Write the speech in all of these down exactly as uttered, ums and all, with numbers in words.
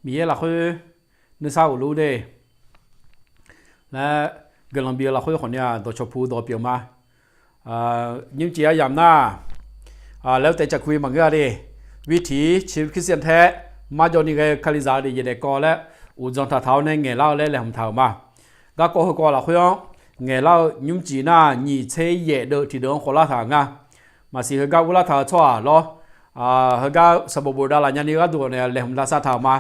Miqyaer lafkhoer nuisar ghofluf de laer guiqlanq bif-eu lafkhoer khawf ni-aq, dawqcawq puq dawq pyeuf ma. Nymrcif aryamq nar, laer taef caqkuiq maqngeur-a de. Wirtiq civ Christian taef-aer marjawv ni ghae-eu Kalizaq-eu daefjeq daefkawv laer uqdzan taqtaq-awr nae ngaeqlar-eu laer laeqhmq taq-euq ma. Garkawv heukawv lafkhoer-anr ngaeqlar-eu nymrcif nar, nyiq tser yaef deuv tiqdeuv-anr khawvlar taq-euq nga. Maqsiq heugar urlar taq-eu tsawrhaq lawr, heugar sanqbof bofdav laf nyani gharduq nae laeqhmq lavsav taq-euq ma.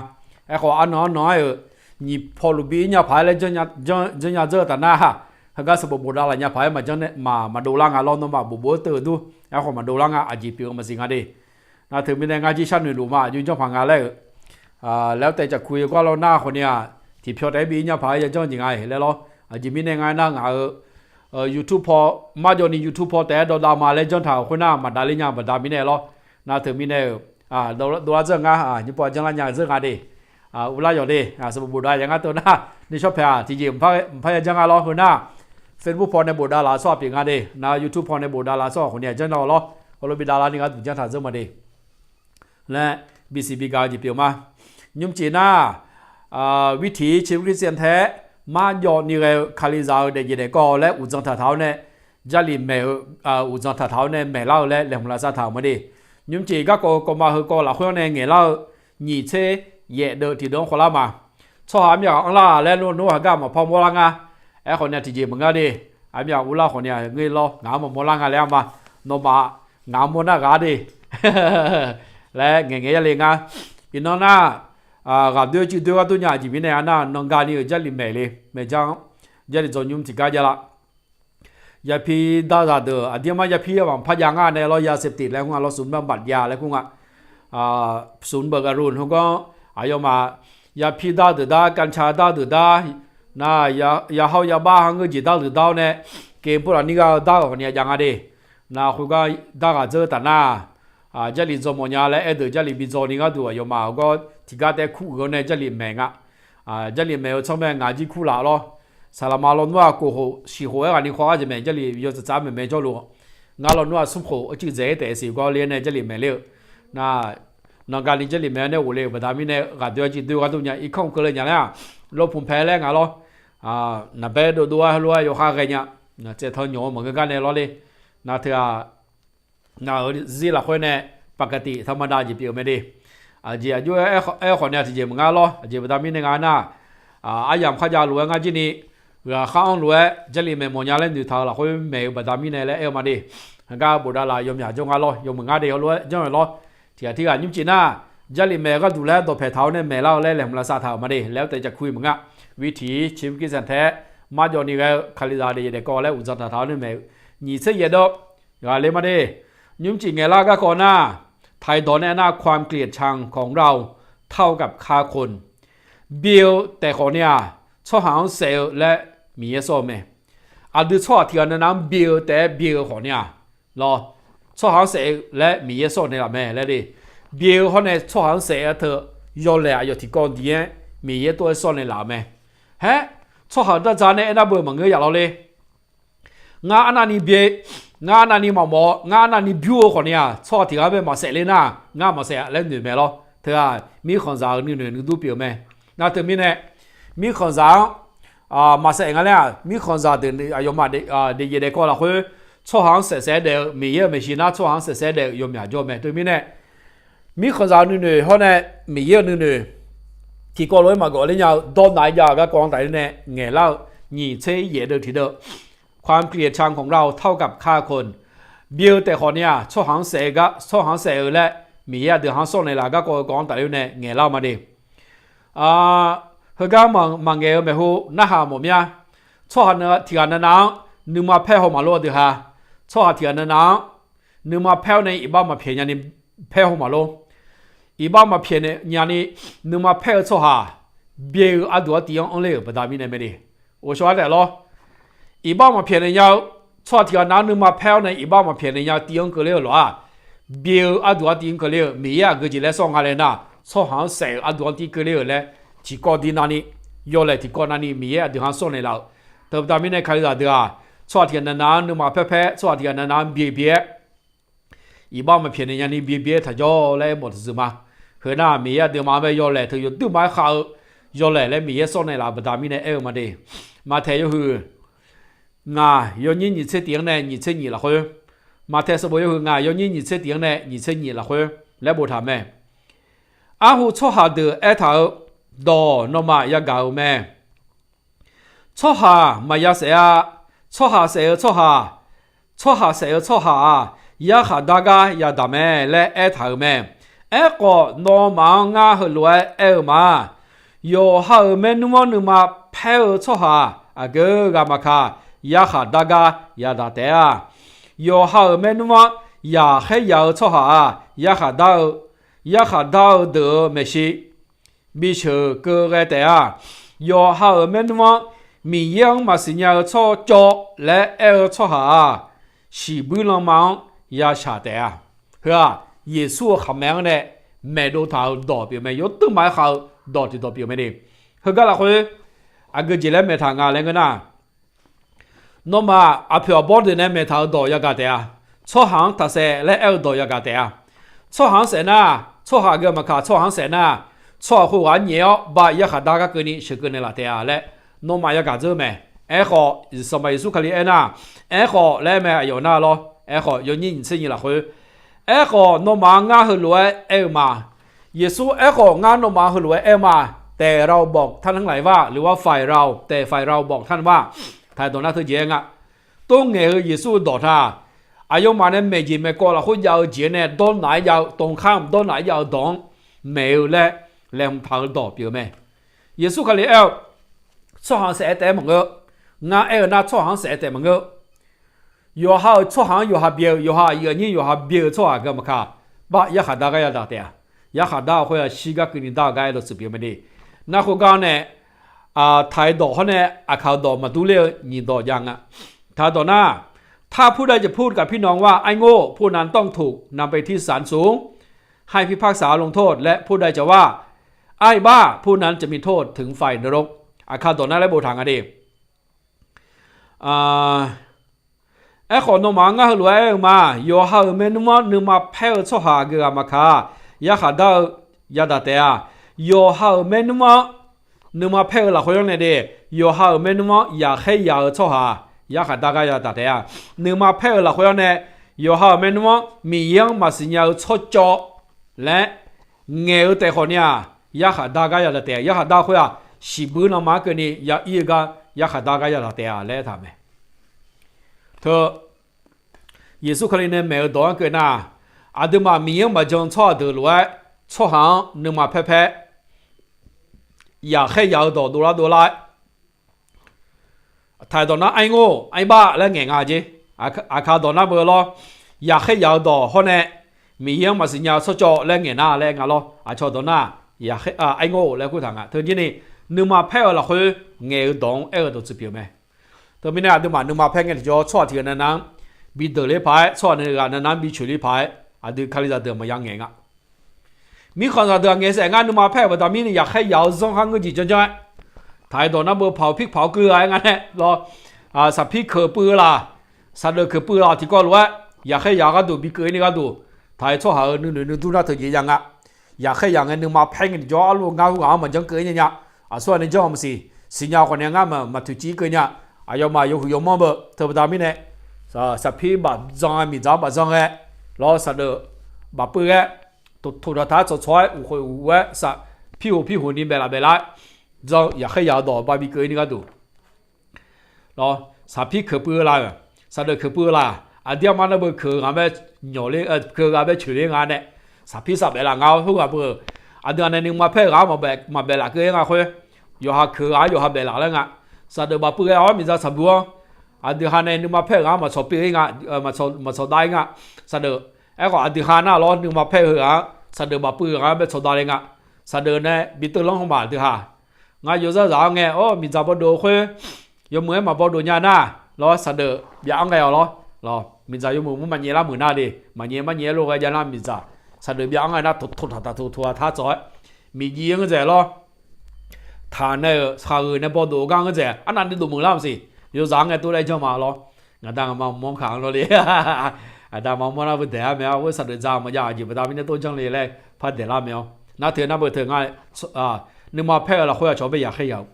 Aerkhawf, arnan arnan-aer-euq nyiq paw luf bi-ir nya paq-aer laer janrnya dzeur-eu taf nar, heugar sanqbof bofdav laf nya paq-aer maqjanr nae maq, maqdov lar nga lawr. Nawmaf bofbof-aer teuv-eu dur, aerkhawf maqdov lar nga. Aqjeq pyeuf-eu maqsiq nga de. Nar teumirnae ngar jir sharnoeq luf ma, aqjox janr paq nga laer-euq laer taef caqkuiq yawgar lawr nar khawf ni-aq, tiqpyaw taef-aer bi-ir nya paq-aer ya janr jeq nga-iq laer lawr. Aqjeq mirnae ngar nar ngaq-euq YouTube paw, marjawv ni YouTube paw taef-aer dawvdav ma laer janr taq-euq khoernar, maqdav ler nya baqda mirnae lawr. Nar teumirnae-euq dovlar dzeur ngar, nyiq paw janrlar nya dzeur nga de. Uvlar yawq de, sanqbof bofdav ya ngar teuv nar, nuishawr paeq-aq tiqjeq mqpar ya janr nga lawr. Heunar Facebook paw nae bofdav laf-eu tsawrhaq pyeuf nga de. Nar YouTube paw nae bofdav laf-eu tsawrhaq khawf ni-aq janr nya-awq lawr. Heulof bi dav lar ni gharduq janr taq dzeur ma de laer bisiq bi gaq-eu jeq pyeuf ma. Nymrcif nar, wirtiq civ Christian taef-aer marjawv ni ghae-eu Kalizaq-eu daefjeq daefkawv laer uqdzan taqtaq-awr nae, Jarlif maeq-eu, uqdzan taqtaq-awr nae maeqlar-eu laer laeqhmq lavsav taq-euq ma de. Nymrcif garkawv kawv ma heukawv lafkhoer-anr nae ngaeqlar-eu nyiq tser yaef deuv tiqdeuv-anr khawvlar ma. Tsawrhaq armyaq anrlar laer nawr heugar maqpar mawrlar nga. Aerkhawf ni-aq tiqjeq maqngar de. Armyaq urlar khawf ni-aq ngeur lawr, ngaq-anr maqmawrlar nga laer-a ma. Nawmaf ngaq-anr mawrnar ghaq de laer ngaeqngae yale nga. Iqnan nar, ghaqdoer-eu civ doer ghardur nya aqjeq mirnae-a nar, nanga ni-euq Jarlif maeq le maeq janr-anr, Jarlif dzaw nymr tiqgar javlar. Yapir darzaq deuq aqdirmar yapir yamaf par jav ngar nae lawr, ya septiv laer kur nga lawr, smq bar baf jav laer kur nga. Smq beuq gharun heugar-anr aqyawfmaf yapir dar deuq dar, kanca dar deuq dar, nar, yahaw yabar ha ngeur jeq dar deuq dar-awr nae, keq pov laf ni gha-eu dar-euq khawf ni-a jav nga de. Nar khoergar dar ghaq dzeur taf nar, Jarlif dzaw mawf nya laer aerdeuq Jarlif bi dzaw ni gharduq aqyawfmaf heugar tiqgar taef-aer kur uiq-awr nae Jarlif maeq nga. Jarlif maeq-eu tsanr mae ngaq jir kur laf lawr. Saqlaqma lawnmr-aq kof khof siq khof-aer ghaq ni khawr ghaq jeq mae, Jarlif yawtsaq tsaq maeq mae jawrluf. Ngar lawnmr-aq smr khof-aer civ dzaeq-aer taef siq gawr le-aer nae Jarlif maeq ler-eu. Nar, nanga ni Jarlif maeq-awr nae ghofle-euq baqda mirnae ghaqdoer-eu civ doer ghardur nya irkanr keuvle nya laer-aq, lawrpmq pae laer nga lawr. Naqbaer dovdov-aer heulof-aer yawkhav ghae nya. Tsaevtan nyawq-eu maqngeur gar nae lawr le. Nar teu-aq, ngaq-euq zir lafkhoer nae paqkaqtiv tanqmada jeq pyeuf-eu mae de. Aqjeq aqjox-aer aerkhawf ni-aq tiqjeq maqngar lawr. Aqjeq baqda mirnae nga nar, aryamq kharjav lof-aer ngar jir ni, ghaqkhaer-anr lof-aer Jarlif maeq mawf nya laer noeqtaq-eu lafkhoer maeq-eu baqda mirnae laer aer-eu ma de. Heugar bofdav laf yawmyaq jawr nga lawr, yawmuiq ngar de heulof-aer janr-eu lawr. Tiqghaq tirghaq nymrcif nar, Jarlif maeq gharduq laer dawqpaeq taq-awr nae maeqlar-eu laer laeqhmq lavsav taq-euq ma de laer aer taef caqkuiq maqngar. Wirtiq civ Christian taef-aer marjawv ni ghae-eu Kalizaq daefjeq daefkawv laer uqdzan taqtaq-awr nae maeq-eu nyiq tser yaef deuv ghaq le ma de. Nymrcif ngaeqlar garkawv nar, ไทย dawq nae nar ความเกลียดชังของเราเท่ากับฆ่าคน bi-eu taef khawf ni-aq, tsawrhaq-anr saef-eu laer Miqyaer sawr-eu mae. Aqdui tsawrhaq tiqghaq navnav-anr bi-eu taef-aer bi-eu khawf ni-aq, lawr, tsawrhaq-anr saef-eu laer Miqyaer sawr naeqlaf mae laer de. Bi-eu hawr nae tsawrhaq-anr saef-eu teu yawlaeq aqyawf tiqkawv diq-aer Miqyaer tov-aer sawr naeqlaf-eu mae. Haer, tsawrhaq dardzaq nae aernar beu maqngeur yaf lawr le. Ngar arnavni bi, ngar arnavni maqmawf-awr, ngar arnavni bymr-eu khawf ni-aq, tsawrhaq tiqghaq bae maqsaef ler nar, ngar maqsaef laer noeq mae lawr. Teu-aq, mirkhanqzaq-euq nuinoeq nuidur pyeuf-eu mae. Nar teumirnae, mirkhanqzaq-anr maqsaef nga laer-aq, mirkhanqzaq deuq aqyawfmaf daefjeq daefkawv lafkhoer, tsawrhaq-anr saef saef-aer daef-eu Miqyaer-euq maeqshi nar, tsawrhaq-anr saef saef-aer daef-eu yawmyaq jawr-eu mae. Teumirnae, mirkhanqzaq-euq nuinoeq hawr nae Miqyaer-euq nuinoeq tiqkawv lof-aer maqgawf ler nya-eu dawrnaq-aer jav-eu garkawv-anr tafler nae ngaeqlar-eu nyiq tser yaef deuv tiqdeuv ความเกลียดชังของเราเท่ากับฆ่าคน bi-eu taef khawf ni-aq, tsawrhaq-anr saef-eu gar, tsawrhaq-anr saef-eu laer Miqyaer aqdui ha-anr sawr naeqlaf garkawv-eu kawv-anr tafler nae ngaeqlar-eu ma de. Heugar maqngaeq-eu maeqhu narhaq mawf mir-a. Tsawrhaq tiqghaq navnav-anr nuima paer haw maqlor aqdui ha. Tsawrhaq tiqghaq navnav-anr nuima paer-awr nae iqbax maqpyaeq nyani paer haw maqlor. Iqbax maqpyaeq nyani nuima paer-eu tsawrhaq, bi-eu arduq artiv-anr anr ler-euq baqda mirnae mae de. Ghovshaw-aer taef lawr. Iqbax maqpyaeq naeq nya-eu tsawrhaq tiqghaq nav-anr nuima paer-awr nae iqbax maqpyaeq naeq nya-eu tiv-anr keuvler-eu lof-aq, bi-eu arduq artiv-anr keuvler-euq Miqyaer aqgeu jeq laer sawr nga laer nar, tsawrhaq-anr saef-euq arduq artiv keuvler-euq laer, tiqkawv diq navni, yawlaeq tiqkawv navni Miqyaer aqdui ha-anr sawr naeqlaf-euq. Teubaqda mirnae Kalizaq deuq-aq, tsawrhaq tiqghaq navnav-anr nuima paer paer, tsawrhaq tiqghaq navnav-anr bi bi-aer, iqbax maqpyaeq naeq nyani bi bi-aer taqjawr laer aermawf taqzuiq ma. Heu nar Miqyaer aqduimaf-anr bae yawlaeq teu yawduirma-aer khav-eu yawlaeq laer Miqyaer sawr naeqlaf-euq baqda mirnae aer-eu ma de. Maqtaeq yawhuiq ngaq yawnyir nyiq tser tif-anr nae nyiq tser nyiq lafkhoer, Maqtaeq sanqbof yawhuiq ngaq yawnyir nyiq tser tif-anr nae nyiq tser nyiq lafkhoer laer boftaq mae. Arhu tsawrhaq deuq aertaq-eu dawq nawmaf yagaq-euq mae. Tsawrhaq maqya saef-a. Tsawrhaq saef-eu tsawrhaq, tsawrhaq saef-eu tsawrhaq-aq, yarkhaq dar gar yadaq mae laer aertaq-euq mae. Aerkhawf, nawmaf-anr ngar heulof-aer aer-eu ma. Yawqha-euq maernmr-anr nuima paer-eu tsawrhaq aqgeu ghaq maqkaq, yarkhaq dar gar yadaq taef-a. Yawqha-euq maernmr-anr yaqkhaer yaq-eu tsawrhaq-aq, yarkhaq dar-eu, yarkhaq dar-eu deuq-euq maeqshi bisheuq keuv ghae taef-a. Yawqha-euq maernmr-anr Miqyaer-anr maqsiq nya-eu tsawrcawv laer aer-eu tsawrhaq-aq, shiqbuir lanma-anr yashaq taef-a. Heu-aq, Yeqsur-euq khaqmae-anr nae maeqdov taq-euq dawq pyeuf mae. Yawduirma-aer khav-eu dawq tiqdawq pyeuf mae de. Heugar lafkhoer aqgeu jeq laer maeqtaq nga laer ngeur nar, nawmaf aqpoeq aqbawr deuq nae maeqtaq-euq dawq yagaq taef-a. Tsawrhaq-anr taqsaef laer aer-eu dawq yagaq taef-a. Tsawrhaq-anr saef nar, tsawrhaq aqgeu maqkaq tsawrhaq-anr saef nar, tsawrhaq khoerghaq-anr nyaef-awr ba yarkhaq dar gar keuvni sheuqkeuv naeqlaf taef-a laer nawmaf yagaq dzeur mae. Aerkhawf, Sanqpaq Yeqsur Kali aernar, aerkhawf laer mae aqyawf nar lawr. Aerkhawf, yawnyir nyiq tser nyiq lafkhoer, aerkhawf nawmaf-anr ngar heulof-aer aer-eu ma. Yeqsur aerkhawf ngar nawmaf-anr heulof-aer aer-eu ma. แต่เราบอกท่านทั้งหลายว่า หรือว่าฝ่ายเรา แต่ฝ่ายเราบอกท่านว่า taq dawq nar teujeq-aer nga. Tov ngaeq-eu Yeqsur-eu dawq taq, aqyawfmaf nae maeqjeq maeqkawv lafkhoer jav-eu jeq-anr nae dawrnaq-aer jav-eu, ตรงข้าม dawrnaq-aer jav-eu dawq-anr maeq-eu laer laeqhmq taq-eu dawq pyeuf-eu mae. Yeqsur Kali aer-eu, tsawrhaq-anr saef-aer taef-aer maqngeur. Ngar aer-eu nar tsawrhaq-anr saef-aer taef maqngeur. Yawqha-euq tsawrhaq-anr yawqha byae-eu, yawqha aqyuif aqnyir yawqha byae-eu tsawrhaq aqgeu maqkaq, bar yarkhaq dar gar yadaq taef-a. Yarkhaq dar-eu khoer-aq shir gar keuvni dar-eu gar aer dawqtsuif pyeuf mae de. Nar khoergar-anr nae taq-eu dawq hawr nae aqkaq-eu dawq maqdur ler-eu nyiq dawq jav nga. Taq-eu dawq nar, ถ้าผู้ใดจะพูดกับพี่น้องว่า ไอ้โง่ ผู้นั้นต้องถูกนำไปที่ศาลสูง ให้พิพากษาลงโทษ และผู้ใดจะว่า ไอ้บ้า ผู้นั้นจะมีโทษถึงไฟนรก aqkaq dawq nar laer boftaq nga de. Aerkhawf, nawmaf-anr ngar heulof-aer aer-eu ma. Yawqha-euq maernmr-anr nuima paer-eu tsawrhaq aqgeu ghaq maqkaq, yarkhaq dar-eu yadaq taef-a. Yawqha-euq maernmr-anr nuima paer-eu lafkhoer-anr nae de, yawqha-euq maernmr-anr yaqkhaer yaq-eu tsawrhaq yarkhaq dar gar yadaq taef-a. Nuima paer-eu lafkhoer-anr nae, yawqha-euq maernmr-anr Miqyaer-anr maqsiq nya-eu tsawrcawv laer ngaeq-eu taef khawf ni-aq, yarkhaq dar gar yadaq taef-a. Yarkhaq dar khoer-aq, shiqbuir lanma-anr keuvni ya ir-eu gar yarkhaq dar gar yadaq taef-a laer aertaq mae. Teu, Yeqsur Kali nae maeq-eu dawq-anr keuv nar, aqduimaf Miqyaer-anr maqjan tsawrhaq deuq lof-aer, tsawrhaq-anr nuima paer paer, yaqkhaer yaq-eu dawq dovlar dovlar-aer, taq-eu dawq nar ไอ้โง่ ไอ้บ้า laer ngaeq nga jeq. Aqkaq dawq nar beu lawr, yaqkhaer yaq-eu dawq hawr nae, Miqyaer-anr maqsiq nya-eu tsawrcawv laer ngaeq nar laer nga lawr. Aqcawq dawq nar, yaqkhaer ไอ้โง่ laer kurtaq nga. Teujeq ni, nuima paer-eu lafkhoer ngaeq-eu dawq-anr aer-eu dawqtsuif pyeuf mae. Teumirnae aqduimaf nuima paer ngae tiqjawr tsawrhaq tiq ghaq navnav-anr bi deuq ler paq-aer, tsawrhaq navgaq navnav-anr bi coeq ler paq-aer, aqdui kalizaq deuq maqya ngaeq nga. Mirkhanqzaq deuq-aq ngaeq saef ngar nuima paer-euq baqda mirnae yaqkhaer yaq-eu zanr khar ngeur jeq janr janr-aer, taq-eu dawq nar beu paq-eu pir paq-awr keuv-a-aer nga nae lawr, saqpir keuq puiv-eu laq, saqdeuq keuq puiv-eu laq tiqkawv lof-aer, yaqkhaer yaq-eu gharduq bi keuv-ir ni gharduq, taq-eu tsawrhaq-euq nuinoeq nuidur nar teujeq ya nga. Yaqkhaer yaq ngae nuima paer ngae tiqjawr arlu ngar khoerghaq-anr maqjanr keuv-ir nya nya. Aqsurghaq nae janr-eu maqsiq, siqnya khawf nae ngar maqtoeqciv-ir keuv nya. Aqyawfmaf yawhuiq yawmanr beu teu baqda mirnae, saqpir bafzan-a miqdzaq-anr bafzan ghae, lawr saqdeuq bafpuiv ghae, toqtaq taq-aer tsawqtsawq-aer uqkhoeq uq-aer saqpir hoq pir hoq ni baeflaf baeflar-aer, zan yaqkhaer yaq-eu dawq babi keuv-ir ni gharduq Lawr, saqpir keuq puiv-eu laq-euq, saqdeuq keuq puiv-eu laq, aqdir armar nar beu keuq-eu ghaq-anr bae nyawq ler, keuq-eu ghaq bae coeq ler nga nae, saqpir saq baef laf nga-awr, khoerghaq beu-euq aqdui-aq nae nuima paer-eu ghaq-anr maqbaef laf keuv-ir nga khoer, yawqha keuq-eu ghaq-anr yawqha baef laf laer nga. Saqdeuq bafpuiv ghae-awr miqdzaq saqbuq-anr, aqdui ha nae nuima paer-eu ghaq-anr maqtsawq pyeuf-ir nga, maqtsawq dav-ir nga. Saqdeuq, aerkhawf aqdui ha nar lawr nuima paer-eu heu-aq, saqdeuq bafpuiv-eu ghaq-anr bae tsawq dav le nga. Saqdeuq nae bi teuv lanr hawmaf aqdui ha. Ngar yawzar zaq-anr ngae, or, miqdzaq bawdov-eu khoer, yawmuiq-aer maqbawdov nya nar, lawr, saqdeuq byav-anr ghae-awq lawr. Lawr, miqdzaq yawmuiq mur maqnyaef lar muiq nar de, maqnyaef marnyaef-aer lof ghae jav nar miqdzaq, saqdeuq byav-anr ghae nar toqtaq taq toqtaq tar tsawq-aer, miqjiv-anr ngaer dzaeq lawr. Taq nae-euq shaqgeuq nae bawdov-eu gar ngaer dzaeq, arnavni dov muiq lar maqsiq, yawzaq-anr ngae tov laer janr ma lawr. Ngaqda ngaqma mawr kaq-anr lawr le. Ngaqda ngaqma mawr nar beu daeq-ar mae-awr, khoer saqdeuq dzaq maqjav aqjeq baqda mirnae tov janr le laer par daeq lar mae-awr. Nar teu nar beu teu nga, nuima paer-eu lafkhoer aqcawq bae yaqkhaer yaq-eu.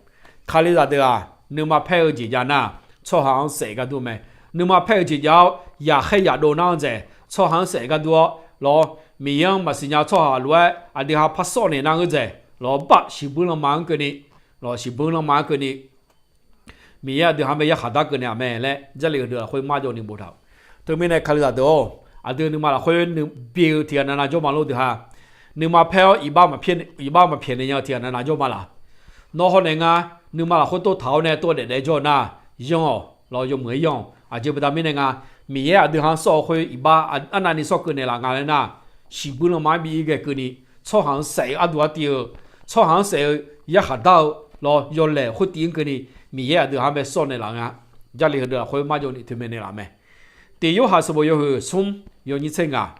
Kalizaq deuq-aq, nuima paer-eu jeq jav nar, tsawrhaq-anr saef gar dur mae. Nuima paer-eu jeq jav-awr, yaqkhaer yaqdov nar-anr dzaeq, tsawrhaq-anr saef gar dur-awr lawr, Miqyaer-anr maqsiq nya-eu tsawrhaq lof-aer aqdui ha par sawr naeq nar-anr dzaeq lawr, baf shiqbuir lanma-anr keuvni, lawr, shiqbuir lanma-anr keuvni, Miqyaer aqdui ha-anr bae yarkhaq dar keuvni-aq mae laer, Jarlif heudeuq lafkhoer marjawvni boftaq-euq. Teumirnae Kalizaq deuq-or, aqdui nuima lafkhoer bye-eu tiqghaq navnav jawr ma lor deuq ha. Nuima paer-awr iqbax maqpyaeq naeq nya-eu tiqghaq navnav jawr ma laq. Nawr hawr nae ngar nuima lafkhoer tov taq-awr nae tov daef daef jawr-eu nar, yanr-awq lawr, yawmuiq-aer yanr-awq. Aqjeq baqda mirnae nga, Miqyaer aqdui ha-anr sawr-eu khoer iqbax arnavni sawr keuv naeqlaf nga laer nar, shiqbuir lanma-anr bi ir ghae keuvni, tsawrhaq-anr saef-eu arduq artiv-eu, tsawrhaq-anr saef-eu yarkhaq dar-eu lawr, yawlaeq khoertiv-anr keuvni, Miqyaer aqdui ha-anr bae sawr naeqlaf nga. Jarlif heudeuq lafkhoer marjawvni toeqmaeq naeqlaf mae. Tiq Yorhaq sanqbof yawhuiq smr yawnyir tser ngaq.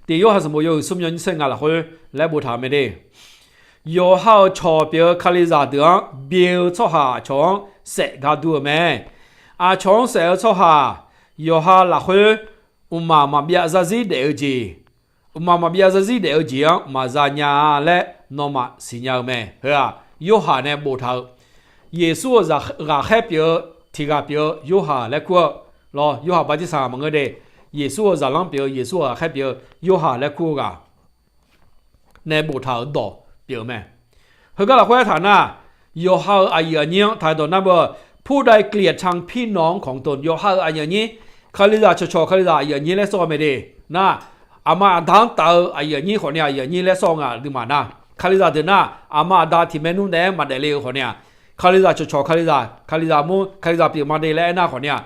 Tiq Yorhaq sanqbof yawhuiq smr yawnyir tser ngaq lafkhoer laer boftaq-euq mae de. Yawqha-euq cawq pyeuf-eu Kalizaq deuq-anr bye-eu tsawrhaq aqcawq-anr saef gar dur-eu mae. Aqcawq-anr saef-eu tsawrhaq, yawqha lafkhoer mqmaq maqbyav zarzir daef-eu jeq, mqmaq maqbyav zarzir daef-eu jeq-anr maqza nya-a laer nawmaf siqnya-eu mae. Heu-aq, Yorhaq nae boftaq-eu, Yeqsur-euq ghaqkhaer pyeuf-eu tiq ghaq pyeuf-eu Yorhaq laer kur-eu lawr, Yorhaq bartirsaq maqngeur de. Yeqsur-euq zaqlanr pyeuf-eu, Yeqsur-euq ghaqkhaer pyeuf-eu Yorhaq laer kur-eu ghaq nae boftaq-euq dawq pyeuf-eu mae. Heugar lafkhoer aertaq nar, yawqha-euq aqyuif aqnyir-anr taq-eu dawq nar beu, ผู้ใดเกลียดชังพี่น้องของตน yawqha-euq aqyuif aqnyir, Kalizaq cawqcawq Kalizaq aqyuif aqnyir laer sawr-eu mae de. Nar, aqma aqda-anr taf-eu aqyuif aqnyir khawf ni aqyuif aqnyir laer sawr-eu nga aqduimaf nar, Kalizaq deuq nar, aqma aqda tiq maernmr naeq-aer maqdaef le-eu khawf ni-aq, Kalizaq cawqcawq Kalizaq, Kalizaq mur, Kalizaq pyeuf ma de laer aernar khawf ni-aq,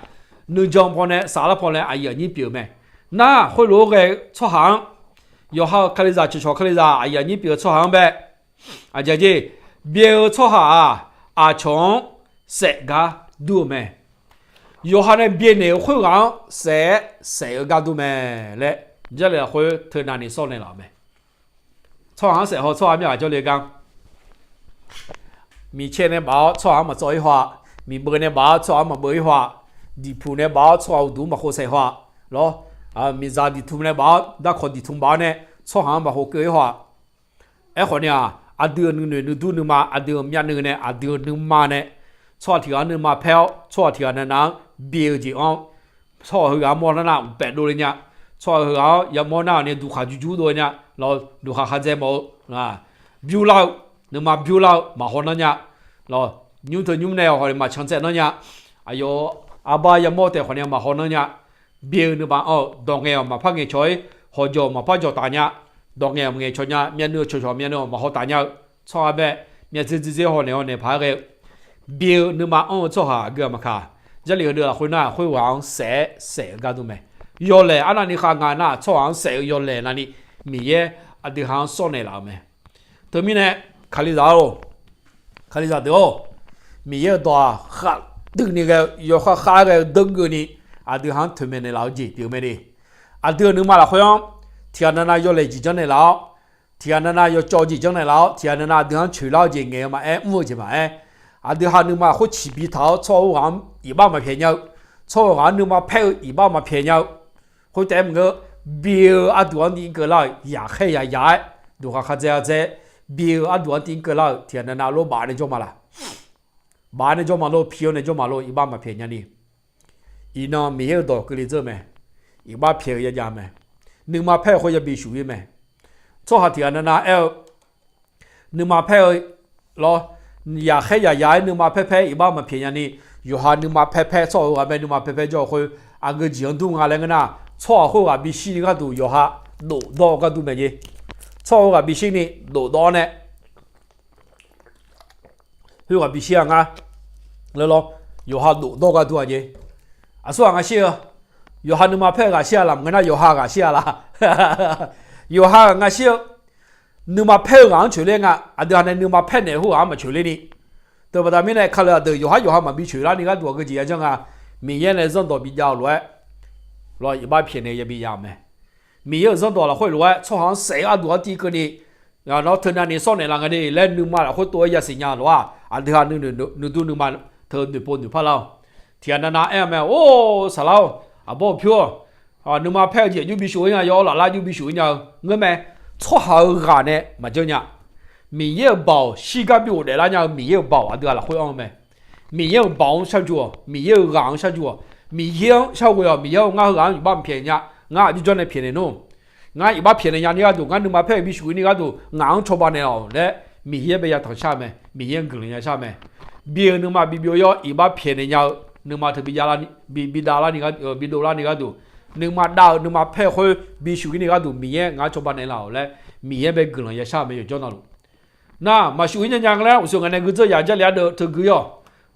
nuijan paw nae saflar paw nae aqyuif aqnyir pyeuf-eu mae. Nar, khoerlof-aer ghae-eu tsawrhaq-anr, yawqha-euq Kalizaq cawqcawq Kalizaq aqyuif aqnyir pyeuf-eu tsawrhaq-anr bae, aqjeq jeq, bye-eu tsawrhaq-aq, aqcawq-anr saef gar dur-eu mae. Yawqha nae bye naeq-eu khoerghaq-anr saef-aer saef-eu gar dur mae laer, Jarlif lafkhoer teunav ni sawr naeqlaf-euq mae. Tsawrhaq-anr saef haw tsawrhaq myaq ghaq jawrle gar, miqcaer nae baf-awr tsawrhaq-anr maqtsawv-ir haw-a, miqbeuv nae baf-awr tsawrhaq-anr maqbeuv-ir haw-a, diqpuq nae baf-awr tsawrhaq uqduq-anr maqkhov saef haw-a lawr, miqzaq diqtm nae baf-awr darkawq diqtm baf-awr nae tsawrhaq-anr maqkhov keuv-ir haw-a. Aerkhawf ni-aq, aqdui-euq nuinoeq nuidur nuima, aqdui-euq myavnuiv nae, aqdui-euq nuima nae, tsawrhaq tiq ghaq-anr nuima paer-awr, tsawrhaq tiq ghaq navnav-anr bye-eu jeq-anr, tsawrhaq heughaq-anr mawr nar nar uqpaef dovle nya. Tsawrhaq heughaq-anr yamawr nar-awq ni duqkhaq jurjur dov nya. Lawr, duqkhaq kharjae mawf-eu, byurlar-eu, nuima byurlar-eu maqhaw nanr nya. Lawr, nymr teu nymr nae-awq khawf ni maqcan tsaev nanr nya. Aqyawf arbar yamawr taef khawf ni maqhaw nanr nya. Bye-eu nuima anr-eu dawq ngaeq-awq maqpar ngaeqcawq-ir, hawqjawq maqpar jawqtaf nya. Dawq ngaeq-awq ngaeqcawq nya, myavnuiv-eu cawqcawq myavnuiv-awq maqhaw taf nya-eu, tsawrhaq bae myavdzer dzerdzer haw naeq haw naeq paq-aer ghae-eu, bye-eu nuima anr-eu tsawrhaq aqgeu-aq maqkaq. Jarlif heudeuq lafkhoer nar khoerghaq-anr saef-aer saef-eu gar dur mae. Yawlaeq arnavni khav nga nar tsawrhaq-anr saef-eu yawlaeq navni Miqyaer aqdui ha-anr sawr naeqlaf-euq mae. Teumirnae, Kalizaq-or, Kalizaq deuq-or, Miqyaer-euq dawq-aq khaqdui ni ghae-eu yawkhav khav-aer ghae-eu deuq geufni aqdui ha-anr toeqmaeq naeqlaf-eu jeq pyeuf mae de. Aqdui-euq nuima lafkhoer-anr tiqghaq navnav yawlaeq jeq janr naeqlaf-awr, tiqghaq navnav yawcawv jeq janr naeqlaf-awr, tiqghaq navnav aqdui ha-anr coeqlar-eu jeq ngaeq-eu maqaer mr-eu jeq maqaer, aqdui ha nuima khoer ciqbi taq-awr tsawrhaq-anr iqbax maqpyaeq nya-eu, tsawrhaq nuima paer-eu iqbax maqpyaeq nya-eu, khoertaef-aer maqngeur, bye-eu arduq-anr tiv-ir keuvlar-euq yaqkhaer yaqyaq-aer, duqkhaq kharjae-a dzae, bye-eu arduq-anr tiv-ir keuvlar-euq tiqghaq navnav lof baf nae jawr ma laq. Baf nae jawr ma lor, pi-awr nae jawr ma lor, iqbax maqpyaeq nyani. Iqnan Miqyaer-euq dawq keuvle dzeur mae. Iqbax pyaeq-eu yajav mae. Nuima paer-eu khoer yabi shuf-ir mae. Tsawrhaq tiqghaq navnav aer-eu, nuima paer-eu lawr, yaqkhaer yaqyaq-aer nuima paer paer iqbax maqpyaeq nyani, yawqha nuima paer paer tsawrhaq heughaq bae nuima paer paer jawr-eu khoer, aqgeu jeq-anr dur nga laer ngeur nar, tsawrhaq khoerghaq bishir ni gharduq yawqha dofdawr-eu gharduq mae jeq. Tsawrhaq heughaq bishir ni dofdawr-awr nae, khoerghaq bishir-a ngar laer lawr, yawqha dofdawr-eu gharduq-a jeq. Aqsurghaq nga shir-eu, yawqha nuima paer-eu ghaq shir-a laq maqngeur nar yawqha ghaq shir-a laq. Yawqha ghaq nga shir-eu, nuima paer-eu ghaq-anr coeqler nga, aqdui ha nae nuima paer naeq-eu khoerghaq-anr maqcoeqler ni. Teubaqda mirnae Kalizaq deuq yawqhar yawqha maqbi coeqlar ni gharduq aqgeu jeq ya janr nga. Miqyaer nae zanrdawq bijav-eu lof-aer lawr, iqbax pyaeq nae yabi jav-euq mae. Miqyaer-euq zanrdawq lafkhoer lof-aer tsawrhaq-anr saef-eu arduq-anr tiv-ir keuvni, nawr teunav ni sawr naeqlaf nga de laer nuima lafkhoer tov-aer yasiq nya lof-aq, aqdui ha nuinoeq nuidur nuima teu noeqpov noeqpar lar-awq. Tiqghaq navnav aer-eu mae, or saqlar-or, aqbawr aqpyur-or, nuima paer-eu jeq jur bishuf-ir nya, yawr laflar jur bishuf-ir nya-eu ngeur mae. tsawrhaq-euq ghaq nae maqjanr nya. Miqyaer-euq baoq shirgar bi ghofdaef lar nya-eu Miqyaer-euq baoq aqdui-aq lafkhoer anr-eu mae. Miqyaer-euq baoq-anr sharjur-awq, Miqyaer-euq ghaq-anr sharjur-awq, Miqyaer-anr sharghoe-awq. Miqyaer-or, ngar heughaq-anr iqbax maqpyaeq nya, ngar aqjox jawr nae pyaeqnaeq nmr. Ngar iqbax pyaeqnaeq nya ni gharduq, ngar nuima paer-euq bishuf-ir ni gharduq ngaq-anr cawba naeq-awq laer Miqyaer bae yatanq shar-eu mae, Miqyaer-anr guiqlanq ya shar-eu mae. Bi-euq nuima bi byov-ir-awr iqbax pyaeqnaeq nya-eu nuima teu bi dav larni gharduq, nuima dav-eu nuima paer-eu khoer bishuf-ir ni gharduq Miqyaer ngaq-anr cawba naeq laf-awq laer Miqyaer bae guiqlanq ya shar-eu mae yawqjawr navluf. Nar maqshuf-ir nya nya nga laer uqshoe ngaq nae gui dzeur yaq Jarlif ardeuv teu gui-awq.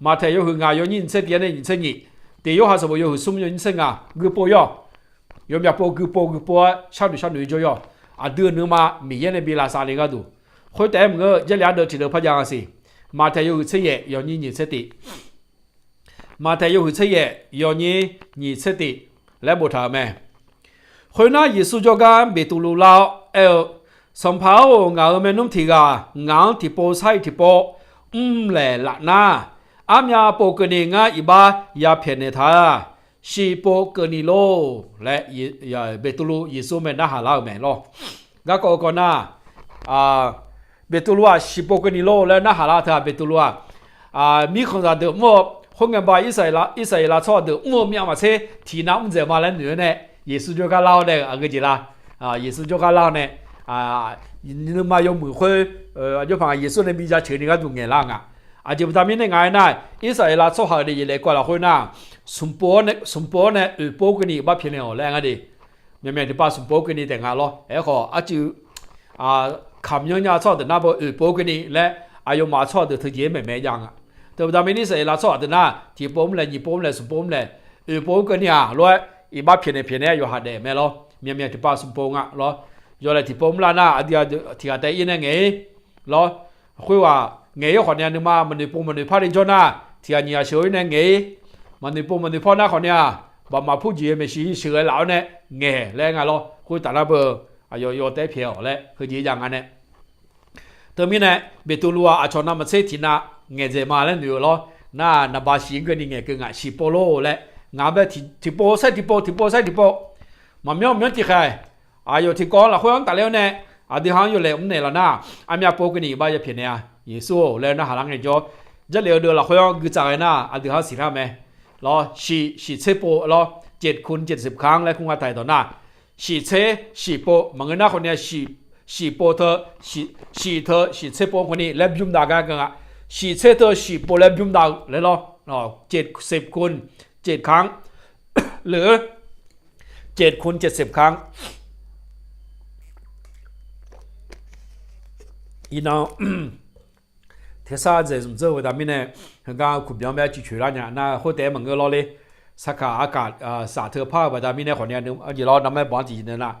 Maqtaeq yawhuiq ngaq yawnyir nyiq tser tiq-anr nae nyiq tser nyiq, Tiq Yorhaq sanqbof yawhuiq smr yawnyir tser ngaq gui pov-ir-awq. Yawmyaq pov gui pov gui pov-aer sharnoeq sharnoeq-ir jawr-ir-awq. Aqdui-euq nuima Miqyaer nae bi lavsav ni gharduq. Khoertaef-aer maqngeur, Jarlif ardeuv tiqdeuq par ja nga siq. Maqtaeq yawhuiq tser yaef yawnyir nyiq tser tiq. Maqtaeq yawhuiq tser yaef yawnyir nyiq tser tiq laer boftaq-euq mae. Khoernar, Yeqsur jawrgar Beqtuvluv lar-awr aer-eu, Sanqpaq-or, ngaq-euq maernmr tiq ghaq ngaq-anr tiqpov sar-iq tiqpov mrlaeq laf nar, armyav pov keuvni ngar iqbax ya pyaeqnaeq ta-a. Shiq pov keuvni lor laer Beqtuvluv Yeqsur mae narhaq lar-euq mae lor. Garkawv-eu kawv nar, Beqtuvluv-aq shiq pov keuvni lor laer narhaq lar teu-aq, Beqtuvluv-aq mirkhanqzaq deuq mr-eu khoerngae ba, Irsaqleqlav tsawrhaq deuq mr-eu myav maqtser tiqnav mr dzaeq ma laer noeq-aer nae, Yeqsur jawrgar lar-awr nae aqgeu jeq la. Yeqsur jawrgar lar-awr nae, nuima yawmuiq khoer, aqjox paq Yeqsur nae bi jaceuq ni gharduq ngaeqlar nga. Aqjeq baqda mirnae ngaq-aer nar, Irsaqleqlav tsawrhaq-euq daefzir daefkawv lafkhoer nar, smqpov-awr nae oeqpov keuvni iqbax pyaeqnaeq-awq laer nga de. Myaqmyaq tiqpav smqpov keuvni taef nga lor. Aerkhawf arcuiv kamq myanr nya tsawrhaq deuq nar beu oeqpov keuvni laer aqyawfmaf tsawrhaq deuq teujeq-aer maeqmaeq jav nga. Teubaqda mirnae Irsaqleqlav tsawrhaq deuq nar, tiqpov mrlaeq, nyiqpov mrlaeq, smqpov mrlaeq, oeqpov-eu keuvni-aq lor-aer iqbax pyaeqnaeq pyaeqnaeq-aer yawqha daef mae lor. Myaqmyaq tiqpav smqpov nga lor. Yawlaeq tiqpov mrlar nar, aqdui tiqghaq taef-ir nae ngaeq-ir lor. Khoerghaq ngaeq-ir khawfni-aq, nuima maqnoeq pov maqnoeq par ni jawr nar, tiqghaq nyiq ghaq sheuq-ir nae ngaeq-ir. Maqnoeq pov maqnoeq par nar khawfni-aq, baqmaq purjeq-eu maeqshi sheuq-aer laf-awr nae ngaeq laer nga lor. Khoertaf nar beu aqyawf yawtaef pyaeq-awq laer heujeq jav nga nae. Teumirnae, Beqtuvluv-aq aqcawq navmaqtser tiqnav ngaeqdzaeq ma laer noeq-eu lor. Nar naqba shiq-ir keuvni ngaeqkeuv ngaq shiq pov lor laer, ngaq-anr bae tiqpov saer tiqpov, tiqpov saer tiqpov, maqmyanr myanr tiqkhaeq, aqyawf tiqkawv-anr lafkhoer-anr tafler-awr nae, aqdui ha-anr yawlaeq mrnaeq laf nar, armyav pov keuvni iqbax ya pyaeqnaeq-a. Yeqsur-or laer narhaq lar ngaejawr, Jarlif-eu deuq lafkhoer-anr guitsaf ghae nar aqdui ha-anr siqlar mae. Lawr, shiq, shiq tser pov lawr, เจ็ดคูณเจ็ดสิบครั้ง laer kur nga taq-iq dawq nar, shiq tser shiq pov maqngeur nar khawfni-aq, shiq pov teu, shiq teu shiq tser pov khawfni laer bymr dav gar geu nga. Shiq tser teu shiq pov laer bymr dav-eu laer lawr. เจ็ดสิบคูณเจ็ดครั้ง หรือ เจ็ดคูณเจ็ดสิบครั้ง Iqnan tersar dzaeq zmq dzeur-eu baqda mirnae, heugar kuqbyanq-anr bae arcuiv coeq lar nya nar khoertaef-aer maqngeur lawr le. Sarkaq arkaf saf teu par-eu baqda mirnae khawfni-aq, jeq lawr navmaer bawq-anr tiqjeq nar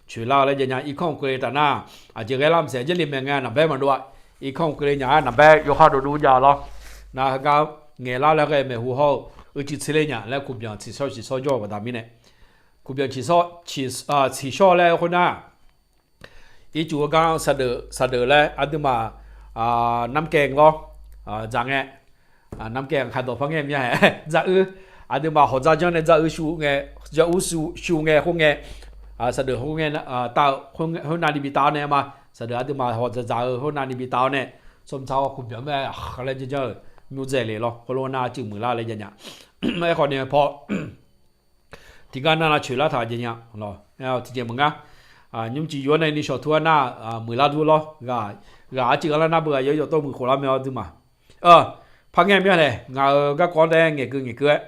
coeq lar-eu laer jav nya. Irkanr-euq keuvle taf nar, aqjeq ghae lar maqsiq, Jarlif maeq ngae naqbaer maqdov-a. Irkanr-euq keuvle nya-aer naqbaer yawkhav dovduv jav lawr. Nar heugar ngaeq lar laer ghae maeqhu hawr-eu uicuiv tser ler nya laer kuqbyanq tsiqshawr tsiqshawr jawr-eu baqda mirnae, kuqbyanq tsiqshawr laer khoernar, ircuf-eu gar saqdeuf saqdeuf laer aqduimaf น้ำแกง lawr, dzaq ngae, น้ำแกง kaq dawq par ngae mya-aer, dzaruir, aqduimaf hawq dzar janr nae dzaruir shu ngae, dzaruir shu ngae khoerngae, saqdeuf khoerngae tav-eu khoernavni bi tav-awr nae ma, saqdeuf aqduimaf hawq dzaqdzaq-eu khoernavni bi tav-awr nae, tsawrmq tsawrhaq kuqbyanq mae laer janr janr-euq nymr dzaeq le lawr. Khoerlof nar arcuiv muiqlar laer jav nya. Aerkhawf ni paw tiqgar nar nar coeq lar taq jav nya. Tiqjeq maqngar, nymrcif yur-awr nae ni shawq tur-aer nar muiqlar dur lawr. Ghaq arcuiv gharlar nar beu aqyawf yawqtawv muiq khof lar mae-awr duimaf. Par ngae mya laeq ngaq-euq garkawv-anr taef-aer ngaeqkeuv ngaeqkeuv-aer,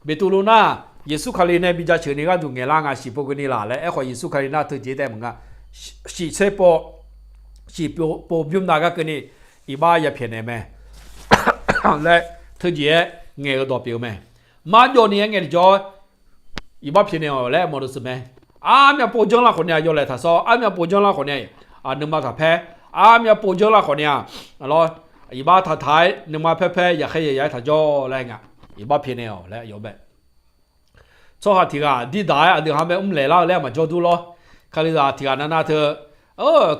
Beqtuvluv nar, Yeqsur Kali nae bi jaceuq ni gharduq ngaeqlar nga, shiq pov keuvni laq laer. Aerkhawf Yeqsur Kali nar teujeq taef maqnga, shiq tser pov, shiq pov bymr dav gar keuvni iqbax ya pyaeqnaeq mae laer teujeq-aer ngaeq-eu dawq pyeuf-eu mae. Marjawv ni-aer ngae tiqjawr iqbax pyaeqnaeq-awq laer mawq deuq sheuq mae. Armyav pov janrlar khawfni-aq yawlaeq taqsawr, armyav pov janrlar khawfni-aq nuima taqpaer, armyav pov janrlar khawfni-aq lawr, iqbax taqtaq-aer nuima paerpaer yaqkhaer yaya-aer taqjawr laer nga. Iqbax pyaeqnaeq-awq laer yawbae tsawrhaq tiq ghaq dirdaq-aer aqdui ha-anr bae mrlaeq lar-eu laer maqjawr dur lawr. Kalizaq tiq ghaq navnav teu,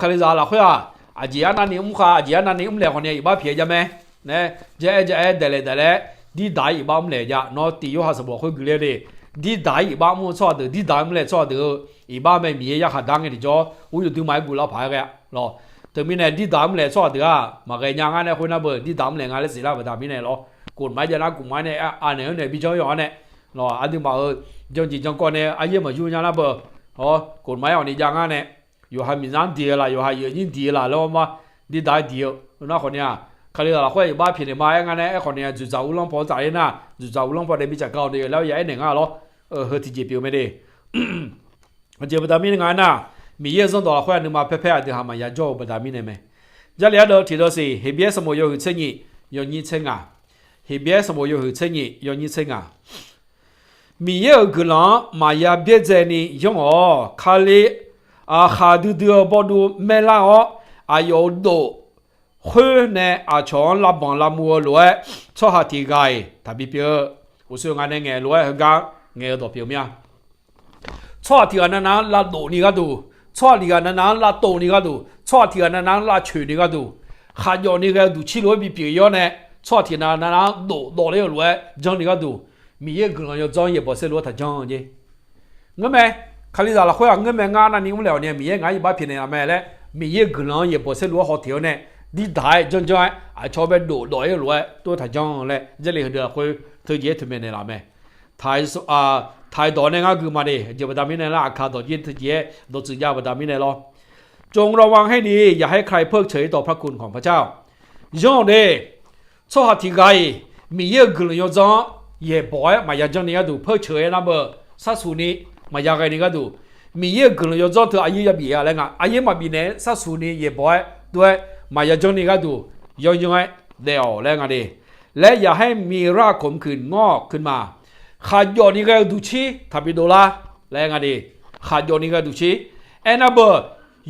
kalizaq lafkhoer-aq, aqjeq arnavni mr khav, aqjeq arnavni mrlaeq khawfni-aq iqbax pyaeq jav mae. Nae, ja-aer ja-aer daeqlaeq daeqlaeq-aer dirdaq-aer iqbax mrlaeq jav. Nawr tiq Yorhaq sanqbof khoer guiqler de. dirdaq-aer iqbax mr-eu tsawrhaq deuq, dirdaq-aer mrlaeq tsawrhaq deuq-eu iqbax mae Miqyaer yarkhaq dar ngae tiqjawr, ur yawduima-aer guv lar paq-aer ghae-a lawq. Teumirnae dirdaq-aer mrlaeq tsawrhaq deuq-aq maqghae nya ngar nae khoernar beu dirdaq-aer mrlaeq nga laer siqlar-eu baqda mirnae lawr. Kofmar-aer jav nar kofmar-aer nae anaeq-anr naeq bi janr-awr nae, lawq, aqduimaf-euq janjiq janrkawv nae aryaer maqyur nya lar beu, hawr kofmar-aer awqni jav ngar nae, yawqha miqzaq-anr diq-eu laf, yawqha yawnyir diq-eu laf laer ma, dirdaq-aer diq-eu nar khawf ni-aq, Kalizaq lafkhoer iqbax pyaeqnaeq ma-aer ngar nae aerkhawf ni-aq, dzoeqdzaq uvlanr paw-anr tafler nar, dzoeqdzaq uvlanr paw dae bi tsafgar-awq ni laer-awr ya aernaeq nga lawr. Heu tiqjeq pyeuf mae de. Aqjeq baqda mirnae nga aernar, Miqyaer-euq zanrdawq lafkhoer-aq nuima paerpaer aqdui haq maqya jawr-eu baqda mirnae mae. Jarlif ardeuv tiqdeuv siq, Heqbyaer sanqbof yawhuiq tser nyiq yawnyir tser ngaq. Heqbyaer sanqbof yawhuiq tser nyiq yawnyir tser ngaq. Miqyaer-euq guiqlanq-anr maqya byaerdzaeni yanr-awq. Kali, khaq duidui-eu bawduv maerlar-awr, aqyawf-euq dof khoer nae aqcawq-anr lavbanq lavmuv-eu lof-aer, tsawrhaq tiq ghaq-iq taqbi pyeuf-eu, uqshoe nga nae ngaeq lof-aer heugar ngaeq-eu dawq pyeuf mir-a. Tsawrhaq tiq ghaq navnav-anr lavdof ni gharduq, tsawrhaq tiq ghaq navnav-anr lavtov ni gharduq, tsawrhaq tiq ghaq navnav-anr lavcoeq ni gharduq, khaqjawf ni ghae-eu duqcir lof-aer bipyeuf-ir-awr nae, tsawrhaq tiq ghaq navnav-anr dofdawv ler-eu lof-aer janr ni gharduq, Miqyaer-euq guiqlanq yawdzanr yaeqbawq saerlu-anr taqjanr-eu jeq. Ngeurmae, Kalizaq lafkhoer-aq ngeurmae ngar navni mrlaeq-awq ni Miqyaer ngaq-anr iqbax pyaeqnaeq-a mae laer, Miqyaer-euq guiqlanq-anr yaeqbawq saerlu-anr haw teq-awr nae, dirdaq-aer janrjanr-aer aqcawq bae dofdawv-ir-eu lof-aer tov taqjanr laer, Jarlif heudeuq lafkhoer teujeq-aer toeqmaeq naeqlaf mae. Taq-iq dawq nae ngar gui ma de, aqjeq baqda mirnae lar, aqkaq dawq jir teujeq-aer dawqtsuif jav-eu baqda mirnae lawr. จงระวังให้ดี อย่าให้ใครเพิกเฉยต่อพระคุณของพระเจ้า Yanr-awq de, tsawrhaq tiq ghaq-iq Miqyaer-euq guiqlanq yawdzanr-anr yaeqbawq-aer maqya janr ni gharduq, เพิกเฉย aer nar beu, sharsuq ni maqya ghae ni gharduq, Miqyaer-euq guiqlanq yawdzanr teu aqyuif yabif-a laer nga, aqyuif maqbif naeq-aer sharsuq ni yaeqbawq-aer tov-aer maqya janr ni gharduq, yanryanr-aer daef-awq laer nga de. Laer อย่าให้มีรากขมขื่นงอกขึ้นมา khaqjawf ni ghae-eu duqcir taqbi dovlar laer nga de. Khaqjawf ni ghae-eu duqcir. Aernar beu,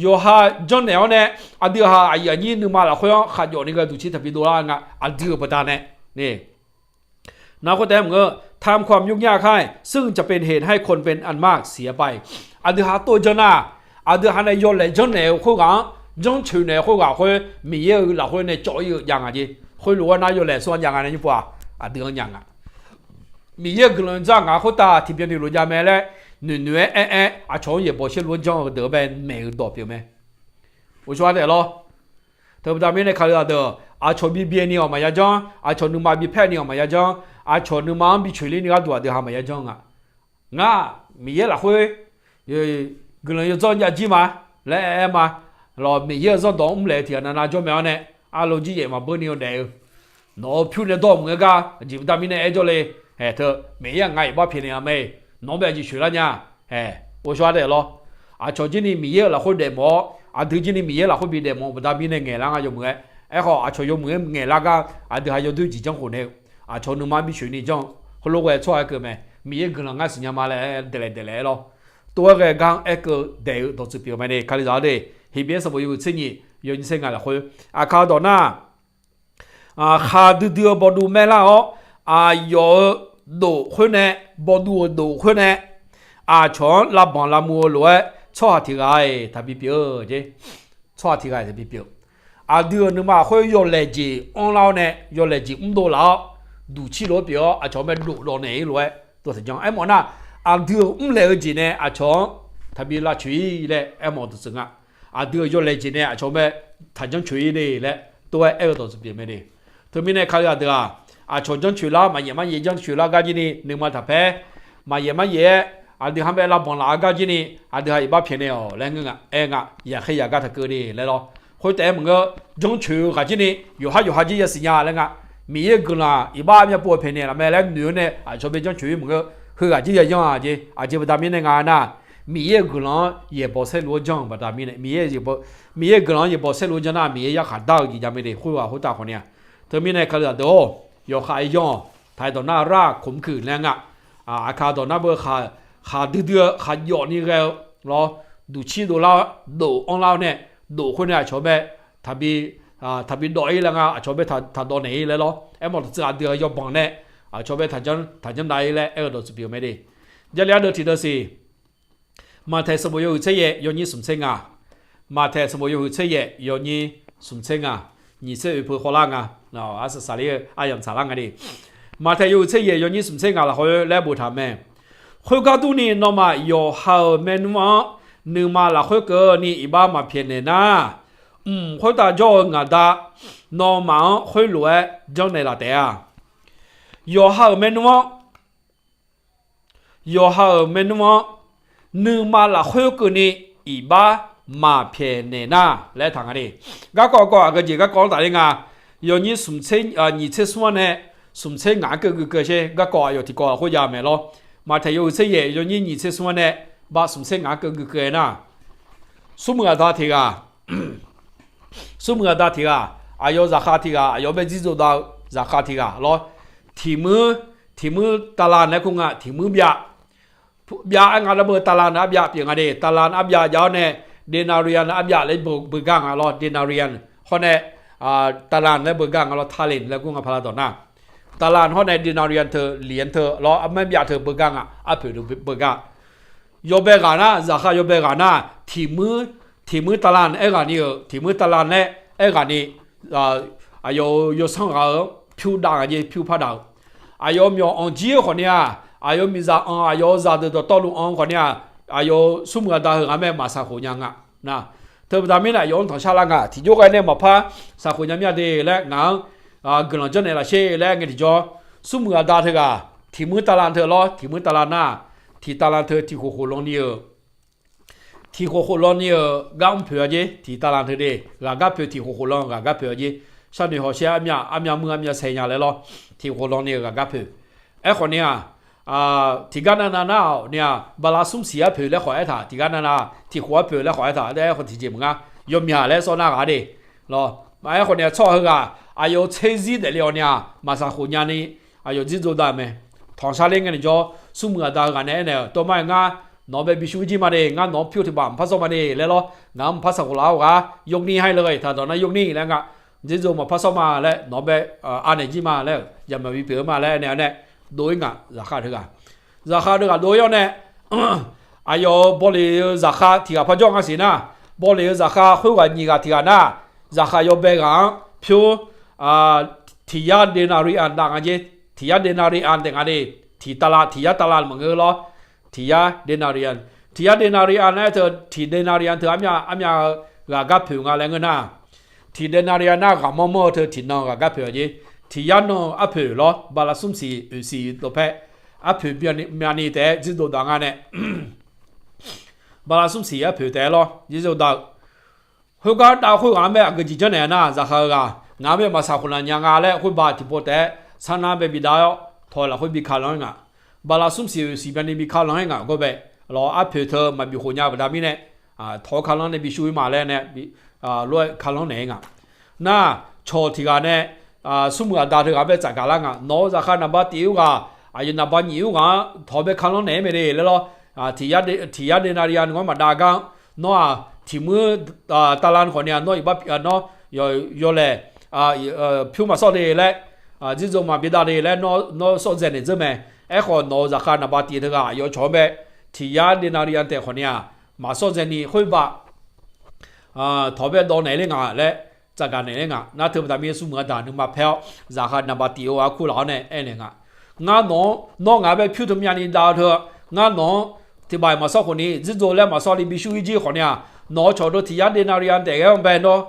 yawqha janrnaeq-awr nae, aqdui haq aqyuif aqnyir nuima lafkhoer-anr khaqjawf ni ghae-eu duqcir taqbi dovlar nga, aqdui-euq baqdanae. Nar khoertaef maqngeur, ทำความยุ่งยากให้ ซึ่งจะเป็นเหตุให้คนเป็นอันมากเสียไป aqdui haq tov-eu janr nar, aqdui haq nae yawlaeq janrnaeq-eu khoerghaq-anr, janrcoeq naeq-eu khoerghaq khoer Miqyaer-euq lafkhoer nae cawv-ir-eu jav nga jeq. Khoerlof-aer nar yawlaeq sar-anr jav nga nae nymr pov-aq, aqdui-anr nya nga. Miqyaer-euq guiqlanq dzar ngaq khoertav tiqbyan noeqluf jav mae laer, noeqnoeq-aer aer-aer aqcawq-anr yaeqbawq saerlu-anr janr-eu deuq-anr bae maeq-eu dawq pyeuf mae. Uqshof-a taef lawr. Teubaqda mirnae Kalizaq deuq aqcawq bibyae ni-awq maqya janr, aqcawq nuima bipaer ni-awq maqya janr, aqcawq nuima-anr bicoeq ler ni gharduq aqdui haq maqya janr nga. Ngar, Miqyaer lafkhoer guiqlanq yawdzanr jav jir ma laer aer ma. Lawq, Miqyaer-euq zanrdawq mrlaeq-eu tiq ghaq navnav jawr mae-awr nae, arlo jir yaef maqbeur ni-eu daef-eu, nawq-eu pyur nae dawr-eu maqngeur gar, aqjeq baqda mirnae aer jawr le. Haeq teu, Miqyaer-aq ngar iqbax pyaeqnaeq nga mae, nawq-anr bae aqjeq coeqlar nya. Haeq, ghovshaw-a taef lawr. Aqcawq jir ni Miqyaer-euq lafkhoer daefmawf-awr, aqdui jir ni Miqyaer lafkhoer bi daefmawf-eu baqda mirnae ngaeqlar nga yawmuiq-aer. Aerkhawf aqcawq yawmuiq-aer ngaeqlar gar aqdui ha yawdoer jeq janr khof nae-eu, aqcawq nuima-anr bi coeq ni janr-eu, heulof ghae tsawrhaq-aer keuv mae. Miqyaer guiqlanq ngar siqnya ma laer daeqlaeq daeqlaeq-aer lawr. Tov-aer ghae gar-anr aer keuv daeq-eu dawqtsuif pyeuf-eu mae ni. Kalizaq-a de, Heqbyaer sanqbof yawhuiq tser nyiq yawnyir tser ngaq lafkhoer, aqkaq dawq nar, khaq duidui-eu bawduv maerlar-awr, aqyawf-euq dof khoer nae, bawduv-euq dof khoer nae, aqcawq-anr lavbanq lavmuv-eu lof-aer tsawrhaq tiq ghaq-iq taqbi pyeuf-eu jeq. Tsawrhaq tiq ghaq-iq taqbi pyeuf-eu. Aqdui-euq nuima lafkhoer yawlaeq jeq anrlar-awr nae, yawlaeq jeq mrdov laf-awr, duqcir lof-aer pyeuf-awr aqcawq-anr bae dofdawv naeq-ir lof-aer tov taqjanr. Aermawf nar, aqdui-euq mrlaeq-eu jeq nae aqcawq-anr taqbi lavcoeq-ir laer aermawf dawqtsuif nga. Aqdui-euq yawlaeq jeq nae aqcawq-anr bae taqjanr coeq-ir de laer tov-aer aer-eu dawqtsuif pyeuf mae de. Teumirnae Kalizaq deuq-aq, aqcawq janr coeq lar, maqyaef maryaef janr coeq lar gar jir ni nuima taqpaer, maqyaef maryaef-aer aqdui ha bae lavbanq laf-eu gar jir ni, aqdui ha iqbax pyaeqnaeq-awq laer ngeur nga. Aer nga, yaqkhaer yaqgar taqkeuv de laer lawr. Khoertaef-aer maqngeur, janr coeq-eu ghaq jir ni yawqhar yawqha jir yasiq nya laer nga. Miqyaer-euq guiqlanq iqbax myavpov-eu pyaeqnaeq laf mae laer noeq-awr nae aqcawq bae janr coeq-ir maqngeur, heughaq jir yayanr-a jeq. Aqjeq baqda mirnae nga nar, Miqyaer-euq guiqlanq-anr yaeqbawq saerlu-anr janr-eu baqda mirnae, Miqyaer-euq guiqlanq-anr yaeqbawq saerlu-anr janr nar, Miqyaer yarkhaq dar-eu jeq jav mae de. Khoerghaq khoertav khawf ni-a. Teumirnae Kalizaq deuq-or, yawqha-aer yanr-awq. Taqi dawq nar rar khofmr kuiq laer nga. Aqkaq dawq nar beu, khaq duidui-eu khaqjawf ni ghae-eu lawr, duqcir dovlar-awr dof anrlar-awr nae, dof khoer nae aqcawq-anr bae taqbi dawv-ir laer nga, aqcawq-anr bae taqdawv naeq-ir laer lawr. Aermawf dawqtsuif aqdui-euq yawbanq nae aqcawq bae taqjanr dav-ir laer aer-eu dawqtsuif pyeuf mae de. Jarlif ardeuv tiqdeuv siq. Maqtaeq sanqbof yawhuiq tser yaef yawnyir smq tser ngaq. Maqtaeq sanqbof yawhuiq tser yaef yawnyir smq tser ngaq. Nyiq tser oeq peu khawvlar nga. Arsaq saqler-eu aryamq tsaqlar nga de. Maqtaeq yawhuiq tser yaef yawnyir smq tser ngaq lafkhoer laer boftaq mae. Khoergar durni, nawmaf yawqha-euq maernmr-anr nuima lafkhoer keuvni iqbax maqpyaeqnaeq nar, mq khoertav jawr-eu ngaq Da, nawmaf-anr khoerlof-aer janrnaeq laf taef-a. Yawqha-euq maernmr-anr, yawqha-euq maernmr-anr nuima lafkhoer keuvni iqbax maqpyaeqnaeq nar laer aertaq nga de. Garkawv kawv aqgeu jeq garkawv-anr tafler nga. Yawnyir smq tser, nyiq tser smr-anr nae smq tser ngaq-anr keuv gui keuv sher. Garkawv aqyawf tiqkawv lafkhoer jav-eu mae lawr. Maqtaeq yawhuiq tser yaeq yawnyir nyiq tser smr-anr nae ba smq tser ngaq-anr keuv gui keuv-aer nar, smrmuiq aqda tiq ghaq, smrmuiq aqda tiq ghaq, aqyawf zaqkhav tiq ghaq, aqyawf bae dzirdzov dav-eu zaqkhav tiq ghaq lawr. Tiq muir, tiq muir tavlan laer kur nga, tiq muir byav, byav aer nga lar beu tavlan arbyav pyeuf nga de. Tavlan arbyav jav-awr nae, denarian arbyav laer beugar nga lawr. Denarian hawr nae, tavlan laer beugar nga lawr. Talent laer kur nga paqla dawq nar, tavlan hawr nae denarian teu, liqyan teu lawr, armaer byav teu beugar nga, arpoeq deuq beugar. Yawbae ghaq nar, zaqkhav yawbae ghaq nar, tiq muir, tiq muir tavlan aer ghaq ni-euq, tiq muir tavlan laer aer ghaq ni, aqyawf-euq yawsanr ghaq-euq pyur dav nga jer, pyur par dav-eu. Aqyawf myawq anq jir-eu khawf ni-aq, aqyawf miqzaq anq, aqyawf-euq zaqdeuq dawqtawvluf anq-eu khawf ni-aq, aqyawf-euq smrmuiq aqda heughaq mae maqsaqkhof nya nga. Nar, teubaqda mirnae aqyawf-anr tanqshar lar nga. Tiqjawr ghae nae maqpar saqkhof nya mir-a de laer ngaq-anr guiqlanq janrnaeq laf sher laer ngae tiqjawr, smrmuiq aqda teughaq tiq muir tavlan teu lawr, tiq muir tavlan nar, tiq tavlan teu tiq khof khof lan ni-euq, tiq khof khof lan ni-euq gar mr poeq-a jer. Tiq tavlan teu de, ghaq gar poeq, tiq khof khof lan ghaq gar poeq-a jer. Sharnoeq hawsher armyav, armyav muir armyav sae nya laer lawr, tiq khof lan ni-euq ghaq gar poeq. Aerkhawf ni-aq, tiqgar navnav nar-awq ni-aq, bala smr siq arpoeq laer khawf aertaq, tiqgar navnav tiq khof arpoeq laer khawf aertaq, aerkhawf tiqjeq maqngar, yawmyaq laer sawr nar ghaq de. Lawr, aerkhawf ni-aq tsawrhaq heughaq aqyawf-euq tserzir daefle-awq ni-aq maqsaqkhof nya ni, aqyawf dzirdzov dav mae. Tanqshar ler ngae tiqjawr, smrmuiq aqda heughaq nae aernaeq-euq, tov mar-aer ngar nawq-anr bae bishur-ir jir ma de, ngar nawq-anr pyur tiqbaq maqpar sawr ma de laer lawr, ngaq-anr maqpar saqkhof laf-awr ghaq, yawni ha-ir le ghae taq dawq nar yawni laer nga, dzirdzov maqpar sawr ma laer nawq-anr bae anaeq jir ma laer-euq jaqmyawf bipyeuf-eu ma laer aernaeq-awr nae, dov-ir nga zaqkhav teughaq. Zaqkhav teughaq dov-ir-awr nae, aqyawf-euq bawleq-eu zaqkhav tiq ghaq par jawr nga siq nar, bawleq-eu zaqkhav khoerghaq nyiq ghaq tiq ghaq nar, zaqkhav yawbae ghaq-anr pyur tiq yar denarian dav nga jer. Tiq yar denarian taef nga de, tiq tavlan, tiq yar tavlan maqngeur lawr. Tiq yar denarian, tiq yar denarian nar-aer teu tiq denarian teu armyav, armyav-eu ghaq gar poeq nga laer ngeur nar, tiq denarian nar ghaqmanr manr-eu teu tiqnan ghaq gar poeq-a jer. Tiq yar nan-eu arpoeq lawr, bala smr siq oeq siq dawqpae arpoeq myavni taef-aer dzirdzov dav nga nae, bala smr siq arpoeq taef-aer lawr dzirdzov dav-eu. Khoergar dav khoerghaq-anr bae aqgeu jeq janrnaeq nar, zaqkhav-eu ghaq ngaq-anr bae maqsaqkhof laf nya nga laer khoerba tiqpov taef-aer sarnar bae bidav-awr tawq-eu lafkhoer bi ka lan-ir nga. Bala smr siq oeq siq myavni bi ka lan-ir nga gawr bae. Lawr, arpoeq teu maqbif khof nya-eu baqda mirnae, tawq-eu ka lanr nae bishur-ir ma laer nae, lof-aer ka lanr naeq-aer nga. Nar, cawq tiq ghaq nae smrmuiq aqda teughaq-anr bae tsafgaq lar nga. Nawq-euq zaqkhav naqba tif-eu ghaq, aqyawf naqba nyiq-eu ghaq-anr tawq-awr bae ka lanr naeq-aer mae de laer lawr. Tiq yar denarian ngawr maqdav gar-anr, nawr-aq tiq muir tavlan khawf ni-aq nawr iqbax nawr yawlaeq pyur maqsawr de laer, dzirdzov maqbi dav de laer nawr sawr dzae naeq dzeur mae. Aerkhawf nawq-euq zaqkhav naqba tif teughaq aqyawf cawq-anr bae tiq yar denarian taef khawf ni-aq maqsawr dzaeni khoerba tawq-awr bae dawv naeq ler nga laer, tsafgaq naeq ler nga. Nar teu baqda mirnae smrmuiq aqda nuima paer-awr zaqkhav naqba tif-eu ghaq kur laf-awr nae aernaeq nga. Ngar nawq-anr, nawr ngaq-anr bae pyur teu myavni dav-eu teu, ngar nawq-anr tiqbaq maqsawr khawf ni dzirdzov laer maqsawr ni bishur-ir jir khawf ni-aq, nawq-euq cawqdeuq tiq yar denarian taef ghae-anr bae nawr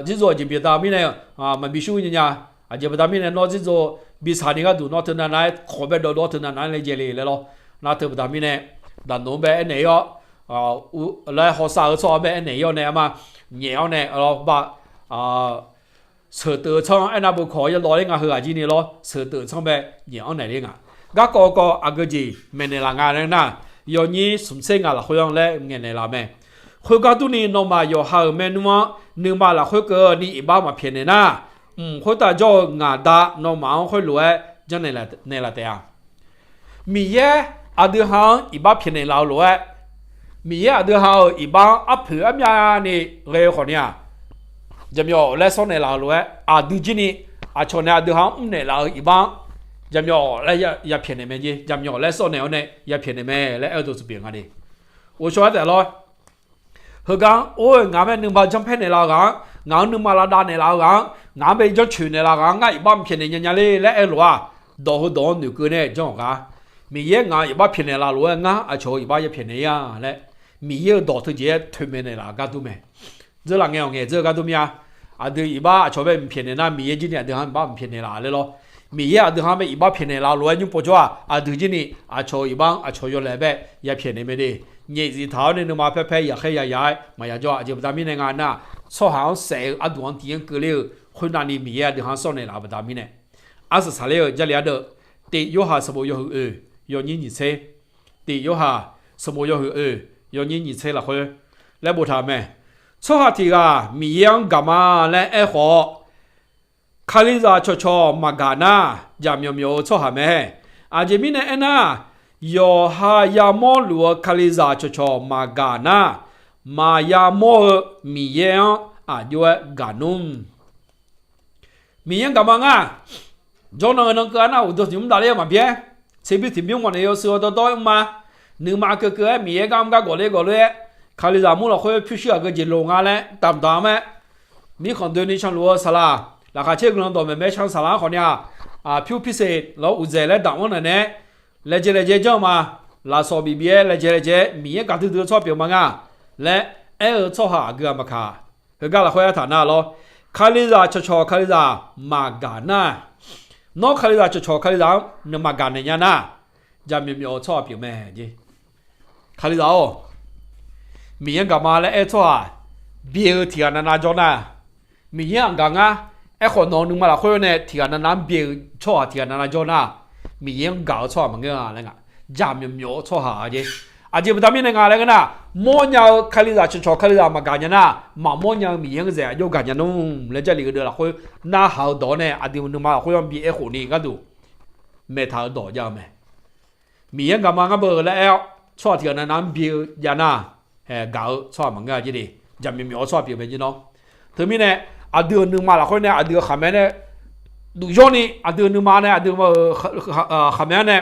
dzirdzov aqjeq bifda mirnae maqbishur nya nya. Aqjeq baqda mirnae nawr dzirdzov bisaq ni gharduq nawr teunav nav-aer khawf bae dawv dawv-awr teunav nav-aer laejae le laer lawr. Nar teu baqda mirnae daqnoq-anr bae aernaeq-ir-awr laer hawsav-eu tsawrhaq-anr bae aernaeq-ir-awr nae arma nyaef-awr nae lawr ba seuqteuf-eu tsanr-anr aernar beu kawq-awr yadawv ler nga heu ghaq jir ni lawr, seuqteuf-eu tsanr bae nyaef-anr naeq ler nga. Garkawv kawv aqgeu jeq maeqnaeq laf nga laer nar, yawnyir smq tser ngaq lafkhoer-anr laer ngaeqnaeq laf mae. Khoergar durni nawmaf yawqha-euq maernmr-anr nuima lafkhoer keuvni iqbax maqpyaeqnaeq nar, mq khoertav jawr-eu ngaq Da nawmaf-anr khoerlof-aer janrnaeq laf taef-a. Miqyaer aqdui ha-anr iqbax pyaeqnaeq laf-eu lof-aer, Miqyaer aqdui ha-euq iqbax-anr arpoeq armyavni ghae-eu khawf ni-aq, jaqmyawf laer sawr naeq laf-eu lof-aer aqdui jir ni aqcawq nae aqdui ha-anr mrnaeq laf-eu iqbax-anr jaqmyawf laer yapyaeq naeq mae jer. Jaqmyawf laer sawr naeq-awr nae yapyaeq naeq mae laer aer-eu dawq tsuif pyeuf nga de. Ghovshaw-aer taef lawr. Heugar or-eu ngaq-anr bae nuima janrpaer naeqlaf-eu ghaq-anr, ngaq-anr nuima lavdav naeqlaf-eu ghaq-anr, ngaq-anr bae janrcoeq naeqlaf-eu ghaq-anr ngar iqbax mqpyaeq naeq nya nya le laer aer-eu lof-aq, dawq heudawq-anr noeqkeuv nae janr-awq gar. Miqyaer ngaq-euq iqbax pyaeqnaeq laf lof-aer ngar aqcawq-euq iqbax ya pyaeqnaeq-ir-a laer, Miqyaer-euq dawq teujeq-aer toeqmaeq naeqlaf-euq gar dur mae. Dzeurlaf ngae-awq ngaeq dzeur-eu gar dur mir-a. Aqdui iqbax aqcawq bae mqpyaeqnaeq nar, Miqyaer jir ni aqdui-anr iqbax mqpyaeqnaeq laf laer lawr. Miqyaer aqdui-anr bae iqbax pyaeqnaeq laf lof-aer nymr pov jawr-aq, aqdui jir ni aqcawq-euq iqbax-anr aqcawq yawlaeq bae ya pyaeqnaeq mae de. Nyaef zif taq-awr nae nuima paer paer yaqkhaer yaya-aer maqya jawr-a. Aqjeq baqda mirnae nga nar, tsawrhaq-anr saef-eu arduq-anr tiq yanr keuvler-eu khoernav ni Miqyaer aqdui-anr sawr naeqlaf-euq baqda mirnae. Arsaq saqler-eu Jarlif ardeuv, Tiv Yorhaq sanqbof yawhuiq oeq yawnyir nyiq tser, Tiv Yorhaq sanqbof yawhuiq oeq yawnyir nyiq tser lafkhoer laer boftaq-euq mae. Tsawrhaq tiq ghaq Miqyaer-anr gaq ma laer aerkhawf, Kalizaq cawqcawq maqgaq nar, jaqmyawf myawf-eu tsawrhaq mae. Aqjeq mirnae aernar, yawqha yamawr luf-eu Kalizaq cawqcawq maqgaq nar, maqya mawr-eu Miqyaer-anr aqjox-aer gaq nmr. Miqyaer-anr gaq ma ngar, jawrnan-eu nan keuv-a nar, uqdan tiq mr davler-eu maqbyaer, tserbymr tiq bymr ngawq naeq yawshuif-eu dawrdawr-aer mr ma, nuima keuv keuv-aer Miqyaer gar mr gar gawqler gawqler-aer, Kalizaq mur lafkhoer pyurshuir aqgeujeq loq nga laer damqdaq-a mae. Mirkhanq doeni canluf-eu saqlaq, laqkhaq caer guiqlanq dawqmaeq maershan saqlaq-anr khawf ni-aq, pyur pirseq lawr uqdzaeq laer daq-anr naeq nae-aer, laejae laejae janr-eu ma. Lafsawq bif bif-aer laejae laejae-aer Miqyaer gaq duidui-eu tsawrhaq pyeuf ma nga laer aer-eu tsawrhaq aqgeu-aq maqkaq. Heugar lafkhoer aertaq nar lawr, Kalizaq cawqcawq Kalizaq maqgaq nar, nawr Kalizaq cawqcawq Kalizaq-anr nuima gaq naeq nya nar, jaqmyawf myawf-eu tsawrhaq pyeuf mae jeq. Kalizaq-or, Miqyaer-anr gaq ma laer aer-eu tsawrhaq byaeq-eu tiq ghaq navnav jawr nar, Miqyaer-anr gaq ngar, aerkhawf nawq-eu nuima lafkhoer nae tiq ghaq navnav-anr byaeq-eu tsawrhaq tiq ghaq navnav jawr nar, Miqyaer-anr gaq-eu tsawrhaq maqngeur-a laer nga. Jaqmyawf myawf-eu tsawrhaq-a jeq. Aqjeq baqda mirnae nga laer ngeur nar, mawrnya-eu Kalizaq cawqcawq Kalizaq maqgaq nya nar, maqmawrnya-eu Miqyaer-anr zaeq aqjox gaq nya nmr laer Jarlif heudeuq lafkhoer narhaq-eu dawq-awr nae aqdui nuima lafkhoer-anr bi aerkhof ni gharduq maeqtaq-eu dawq jav-eu mae. Miqyaer-anr gaq ma ngar beu laer aer-awr, tsawrhaq tiq ghaq navnav-anr byaeq-eu jav nar, gaq-eu tsawrhaq maqngeur-a jeq de. Jaqmyawf myawf-eu tsawrhaq pyeuf mae jeq nawr. Teumirnae, aqdui-euq nuima lafkhoer nae aqdui-euq khaqmae nae duq yawr ni, aqdui-euq nuima nae aqdui-euq khaqmae-anr nae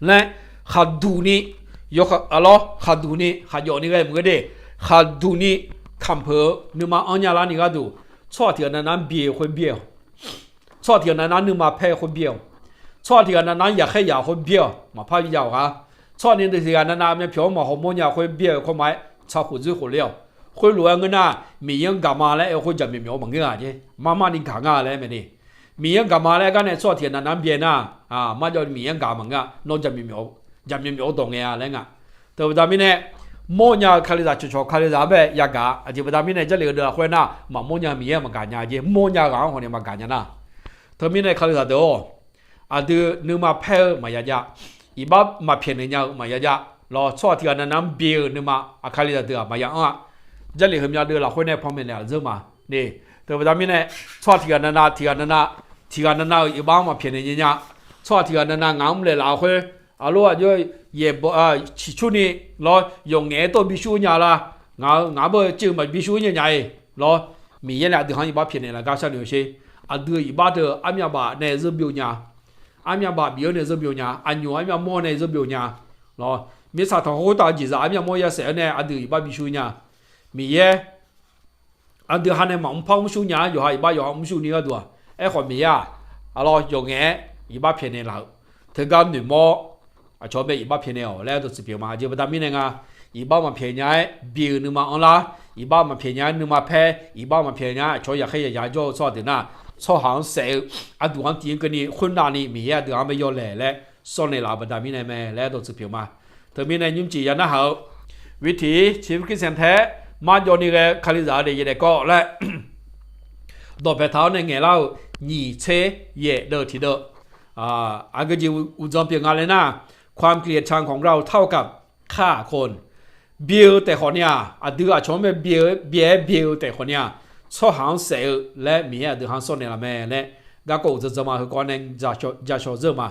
laer khaqduq ni, yawkhav lawr khaqduq ni khaqjawf ni ghae maqngeur de. Khaqduq ni kamq peuq-eu nuima anr nya lar ni gharduq, tsawrhaq tiq ghaq navnav-anr byaeq-eu khoer byaeq-awq. Tsawrhaq tiq ghaq navnav-anr nuima paer-eu khoer byaeq-awq. Tsawrhaq tiq ghaq navnav-anr yaqkhaer yaq-eu khoer byaeq-awq. Maqpar ya-awq ghaq. Tsawrhaq ni tiq ghaq navnav myavpyawq-anr maqhaw mawrnya khoer byaeq-eu kawrma-aer tsaq khof dzoer khof ler-awq. Khoerlof-aer ngeur nar, Miqyaer-anr gaq ma laer aer-eu khoer jaqmyawf myawf-eu maqngeur-a jeq. Marmar ni gaq nga laer mae ni. Miqyaer-anr gaq ma laer aer gar nae tsawrhaq tiq ghaq navnav-anr byaeq nar, marjawv ni Miqyaer-anr gaq maqngeur-a. Nawr jaqmyawf myawf-eu dawq ngae-a laer nga. Teubaqda mirnae, mawrnya-eu Kalizaq cawqcawq Kalizaq-anr bae yagaq-a. Aqjeq baqda mirnae Jarlif heudeuq lafkhoer nar, maqmawrnya-eu Miqyaer maqgaq nya jeq. Mawrnya-eu ghaq-anr khawf ni maqgaq nya nar. Teumirnae Kalizaq deuq-or, aqdui nuima paer-eu maqya jav, iqbax maqpyaeq naeq nya-eu maqya jav. Lawr tsawrhaq tiq ghaq navnav-anr byaeq-eu nuima aqkalizaq deuq-aq maqya anr-a. Jarlif heumya deuq lafkhoer nae panmaeq naeq-a zeur ma. Ni, teubaqda mirnae, tsawrhaq tiq ghaq navnav tiq ghaq navnav, tiq ghaq navnav-euq iqbax-anr maqpyaeq naeq nya nya. Tsawrhaq tiq ghaq navnav ngaq-anr mrlaeq laf-eu khoer, aqlof aqjox yaeq, ciqcurni lawr yawqngaef-aer tawr bishur nya la. Ngaq-euq ngaq-anr beu civ-eu maqbishur nya nya-iq lawr, Miqyaer nae aqdui-anr iqbax pyaeqnaeq laf gar sharnoeq-eu sher. Aqdui-euq iqbax deuq armyav baf nae zeur byov nya. Armyav baf bif-awr nae zeur byov nya. Aqnyoq armyav mawr nae zeur byov nya. Lawr, mirtsaq tanqkhawr khoertav-eu jeqzaq armyav mawr ya saef-awr nae aqdui iqbax bishur nya. Miqyaer aqdui ha nae maqmr par mrshur nya-a. Yawqha iqbax yawqha mrshur ni gharduq-aq, aerkhawf Miqyaer-aq, aqlawr yawqngaef-aer iqbax pyaeqnaeq laf-euq teugar noeqmawr-awr, aqcawq-anr bae iqbax pyaeqnaeq-awq laer dawqtsuif pyeuf ma. Aqjeq baqda mirnae nga, iqbax maqpyaeq nya-aer byaeq-eu nuima anrlar, iqbax maqpyaeq nya-aer nuima paer, iqbax maqpyaeq nya-aer aqcawq-anr yaqkhaer yaqya jawr-eu tsawrhaq deuq nar, tsawrhaq-anr saef-eu arduq-anr tiq-ir keuvni khoernav ni Miqyaer aqdui-anr bae yawlaeq laer sawr naeq laf-euq baqda mirnae mae laer dawqtsuif pyeuf ma. Teumirnae nymrcif ya narhaq-eu, วิถีชีวิตคริสเตียนแท้ marjawv ni ghae-eu Kalizaq-eu daef yaef daef kawv laer dawqpaeq taq-awr nae ngaeqlar-euq nyiq tser yaef deuv tiq deuv, aqgeu jeq uqdzan pyeuf nga laer nar, ความเกลียดชังของเราเท่ากับฆ่าคน byaeq-eu taef khawf ni-aq, aqdui aqcawq-anr bae byaeq-aer byaeq-eu taef khawf ni-aq, tsawrhaq-anr saef-eu laer Miqyaer aqdui-anr sawr naeq laf mae laer garkawv uqdzan dzan ma. Heu kawv nae jashawq zeur-eu ma.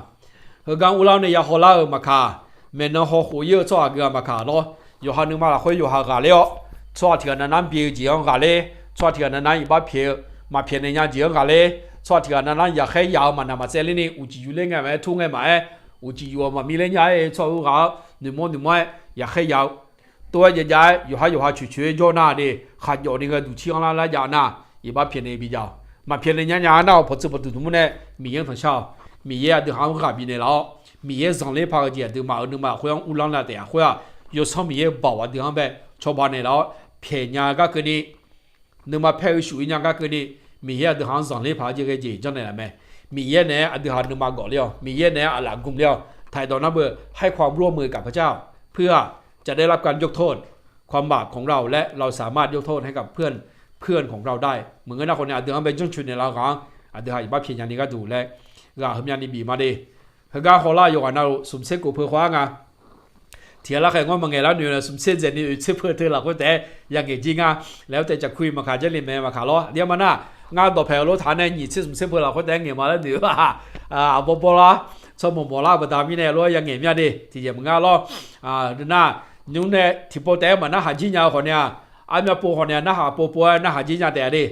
Heugar uvlar-awr nae ya hawlar-eu maqkaq, maeqnan hawkhof-ir-eu tsawrhaq aqgeu-aq maqkaq lawr, yawqha nuima lafkhoer yawqha ghaqler-awr, tsawrhaq tiq ghaq navnav-anr byaeq-eu jeq-anr ghaqler, tsawrhaq tiq ghaq navnav iqbax pyaeq-eu maqpyaeq naeq nya jeq-anr ghaqler, tsawrhaq tiq ghaq navnav-anr yaqkhaer yaq-eu maqnaq maqtsaev lerni uqcif yuf ler ngae maqaer tur ngae maqaer, uqcif yuf-awq maqmir ler nya-aer tsawrhaq-eu ghaq-anr noeqmawr noeqmawr-aer yaqkhaer yaq-eu tov-aer jav jav-aer yawqhar yawqha coeq coeq-aer jawr nar de, khaqjawf ni ghae duqcir-anr lar lar jav nar, iqbax pyaeqnaeq bijav-awq. Maqpyaeq naeq nya nya-a nar-awq, pawqtsuif pawqduq dmq mur nae Miqyaer-anr tanqshar-awq. Miqyaer aqdui haq-anr ghaq bifnaeq laf-awr, Miqyaer zanqler paq-eu jeq aqduimaf-euq nuima khoer-anr uvlanr lar taef-a khoer-aq, yawsanr Miqyaer baoq aqdui-anr bae cawba naeq laf-awr pyaeqnya gar keuvni, nuima paer-eu shuf-ir nya gar keuvni, Miqyaer aqdui haq-anr zanqler paq-eu jeq ghae jeq janrnaeq laf mae. Miqyaer naeq-aer aqdui haq nuima gawfler-awq, Miqyaer naeq-aer aqlaf gmler-awq, ไถ่ dawq nar beu ให้ความร่วมมือกับพระเจ้า เพื่อจะได้รับการยกโทษ ความบาปของเรา และเราสามารถยกโทษให้กับเพื่อน เพื่อนของเราได้ maqngeur nar khawf nae aqdui-anr bae janrcoeq naeq laf-eu ghaq-anr aqdui haq iqbax pyaeqnya ni gharduq laer ghaq heumya ni bif ma de. Heugar hawlar yawqghaq navluf smqtser kof peu khawf-ar nga. Tiq ghaq larkhaeq ngawr maqngaeq lar noeq-eu smqtser dzaeq ni oeq tser peu teu lafkhoer taef-aer yangaeq jir nga. Laer-awr taef caqkuir maqkaq jarle mae maqkaq lawr. Aqdir-aer ma nar, ngar dawqpaeq-eu lof taq nae nyiq tser smqtser peu lafkhoer taef-aer ngaeq ma laer noeq-eu aqbawr bawr lar, tsawrmawq mawq lar-eu baqda mirnae lof-aer yangaeq mya de. Tiqjeq maqnga lawr. Nar, nymr nae tiqpov taef-aer maqnarhaq jir nya-eu khawf nae-aq, armyav pov khawf nae-aq narhaq pov pov-aer narhaq jir nya taef-a de.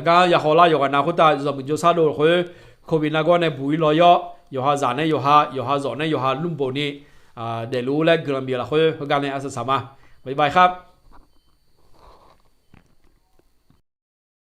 Gar yahaw lar yawqghaq nav khoertav zanqmuiq jawrshar dov lafkhoer, covid nav gawr nae buq-ir law-awr, yawqha zaq nae yawqha, yawqha zawf nae yawqha lmrbof ni daefluf-ur laer guiqlanq bif lafkhoer heugar nae arsaq saq ma. Bye bye khar.